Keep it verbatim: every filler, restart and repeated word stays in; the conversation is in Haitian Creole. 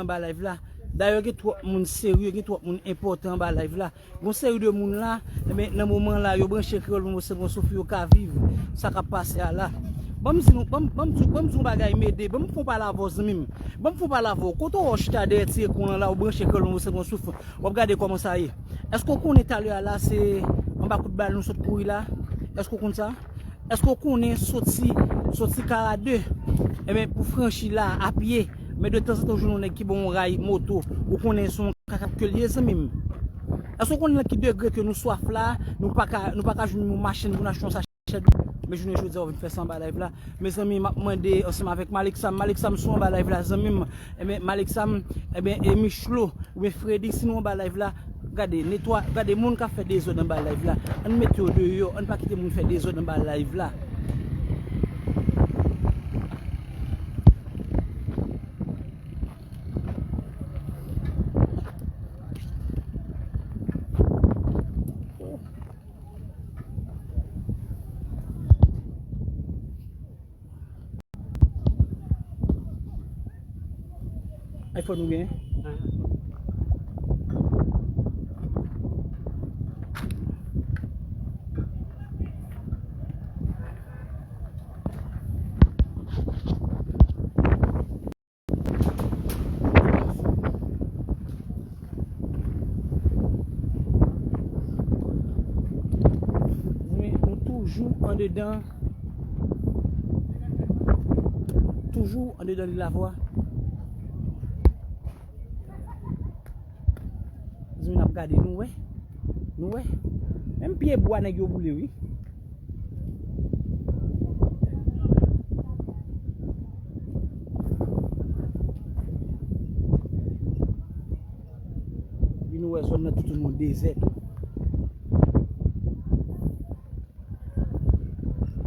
anba live la. Dayè, gen twòp moun serye, gen twòp moun enpòtan anba live la. Gon seri de moun la, enben, nan moman la, yo branche Kreyòl Nouvo Sen Pran Souf, yo ka viv sa k ap pase a la. Ban m di nou, ban m, ban m di, ban m di yon bagay, Mede, ban m fè yon pale avè w, zanmi m. Ban m fè yon pale avè w. Kote w chita dèyè ti ekran an la, ou branche Kreyòl Nouvo Sen Pran Souf, w ap gade kòman sa ye. Èske w konnen talè a la, se anba kout bal nou sot kouri la? Èske w konn sa? Èske w konnen soti, soti Karade, enben, pou franchi la, a pye, men de tanzantan w jwenn yon nèg ki ba w yon ray moto, ou konnen se yon kakap ke l ye, zanmi m. Èske w konnen nan ki degre ke nou swaf la, nou pa ka, nou pa ka jwenn yon machin pou n achte yon sachè dlo? Men jounen jodi a, w vin fè sa anba live la. Mezanmi, m ap mande ansanm avèk Malik Sam. Malik Sam, si w anba live la, zanmi m, enben, Malik Sam, enben, e Michlo, oubyen Fredi, si nou anba live la, gade, netwa, gade moun k ap fè dezòd anba live la. Ann mete yo deyò, ann pa kite moun fè dezòd anba live la. iPhone ou gen? Wi, nou toujou andedan. Toujou andedan Lil Lavwa. Zanmi, n ap gade, nou wè. Nou wè. Menm pye bwa nèg yo boule, wi. Wi, nou wè zòn nan toutoun yon dezè.